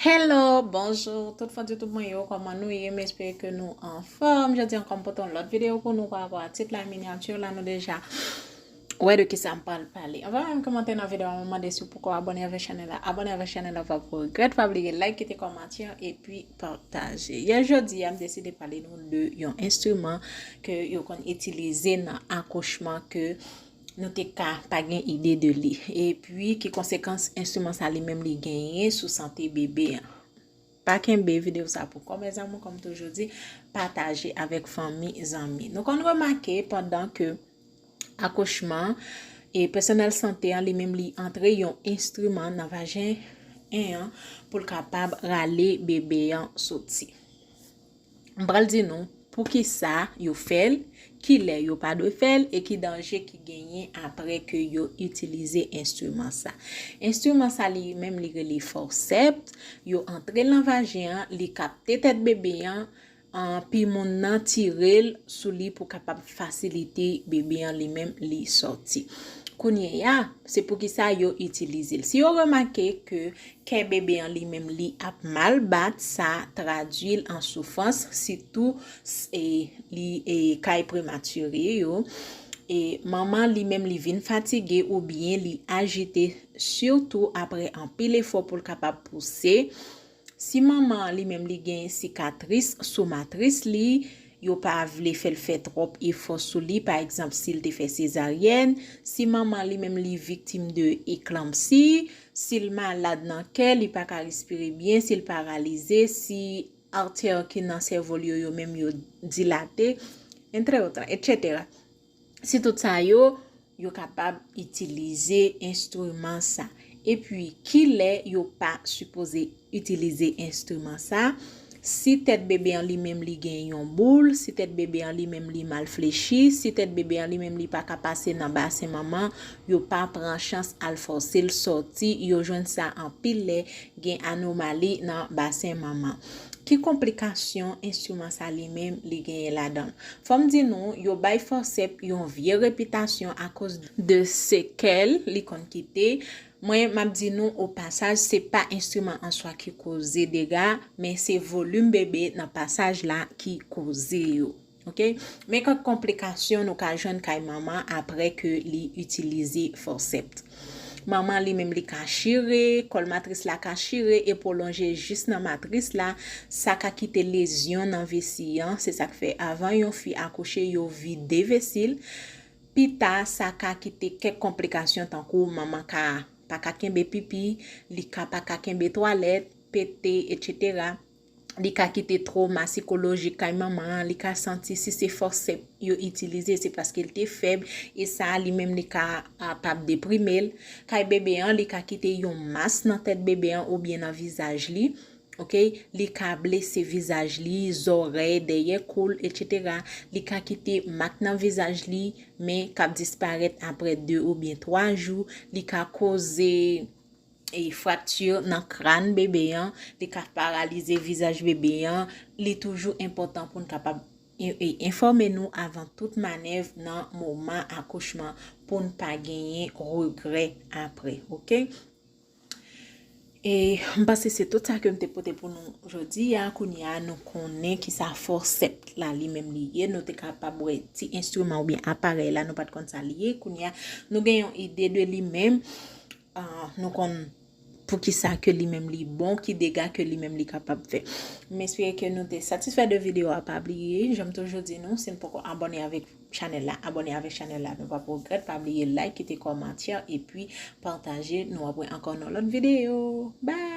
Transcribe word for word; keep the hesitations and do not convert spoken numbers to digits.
Hello, bonjou, tout fan YouTube mwen yo, kòman nou ye? M espere ke nou anfòm. Jodi ankò m pote yon lòt videyo pou nou pa rapò a tit la, minyati la, nou deja wè de kisa m pral pale. Anvan menm kòmante nan videyo a, m mande si w poko abòne avèk chanèl la, abòne avèk chanèl la, pa pou regrèt, pa bliye like, kite kòmantè, epi pataje. Yè jodi a, m deside pale nou de yon enstriman ke yo konn itilize nan akouchman ke nou te ka pa gen ide de li. Epi, ki konsekans enstriman sa li menm li genyen sou sante bebe an. Pa kenbe videyo sa pou kò, mezanmi, kòm toujou di, pataje avèk fanmi, zanmi. Nou konn remake pandan ke akouchman, e pèsonèl sante an li menm li antre yon enstriman nan vajen en an pou l kapab rale bebe an soti. M pral di nou poukisa yo fè l, kilè yo pa dwe fè l e ki danje ki genyen apre ke yo itilize enstriman sa. Enstriman sa li menm li rele fòsèp, yo antre l nan vajen an, li kapte tèt bebe an, an, pi moun nan tire l sou li pou kapab fasilite bebe an li menm li sòti. Kounye a, se poukisa yo itilize l. Si yo remake ke kè bebe an li menm li ap mal bat, sa tradui l an soufrans, sitou s-, e, li, e, kay prematire yo. E manman li menm li vin fatige oubyen li ajite, sitou apre anpil efò pou l kapab pouse. Si manman an li menm li gen sikatris sou matris li, yo pa vle fè l fè twòp efò sou li, pa egzanp, si l te fè sezaryèn, si manman an li menm li viktim de eklanpsi, si l malad nan kè, li pa ka respire byen, si l paralize, si artè ki nan sèvo l yo, yo menm yo dilate, entre autres, et cetera. Si tout sa yo, yo kapab itilize enstriman sa. Epi, kilè yo pa sipoze itilize enstriman sa? Si tèt bebe an li menm li gen yon boul, si tèt bebe an li menm li mal flechi, si tèt bebe an li menm li pa ka pase nan basen manman, yo pa pran chans al fòse l sòti, yo jwenn sa anpil lè gen anomali nan basen manman. Ki konplikasyon enstriman sa li menm li genyen ladan l? Fò m di nou, yo bay fòsèp yon vye repitasyon akoz de sekèl li konn kite. Mwen, m ap di nou o pasaj, se pa enstriman an swa ki koze dega, men se volim bebe nan pasaj la ki koze yo. Ok? Men kèk konplikasyon nou ka jwenn kay manman apre ke li itilize fòsèp. Manman li menm li ka chire, kòl matris la ka chire e pwolonje jis nan matris la, sa ka kite lezyon nan vesi an, se sa k fè avan yon fi akouche yo vide vesi l. Pita, sa ka kite kèk konplikasyon tankou manman ka pa ka kenbe pipi, li ka pa ka kenbe twalèt, pete, et cetera. Li ka kite twoma sikolojik kay manman an, li ka santi si se fòsèp yo itilize, se paske l te fèb, e sa li menm li ka, a, p ap deprime l. Kay bebe an, li ka kite yon mas nan tèt bebe an oubyen nan vizaj li. Ok, li ka blese vizaj li, zòrèy, dèyè kou l, et cetera. Li ka kite mak nan vizaj li, men k ap disparèt apre de oubyen twa jou. Li ka koze, e, frakti nan kràn bebe an. Li ka paralize vizaj bebe an. Li toujou enpòtan pou n kapab e, e, enfòme nou avan tout manèv nan moman akouchman pou n pa genyen regrè apre, ok? E m panse se tout sa ke m te pote pou nou jodi a. Kounye a, nou konnen kisa fòsèp la li menm li ye. Nou te kapab wè ti enstriman oubyen aparèy la, nou pa t konn sa li ye. Kounye a, nou gen yon ide de li menm. Ah, nou konn poukisa ke li menm li bon, ki dega ke li menm li kapab fè. M espere ke nou te satisfè de videyo a. Pa bliye, jan m toujou di nou, si n poko abòne avèk chanèl la, abòne avèk chanèl la, nou p ap regrèt. Pa bliye like, kite kòmantè, epi pataje. Nou ap wè ankò nan lòt videyo. Bye!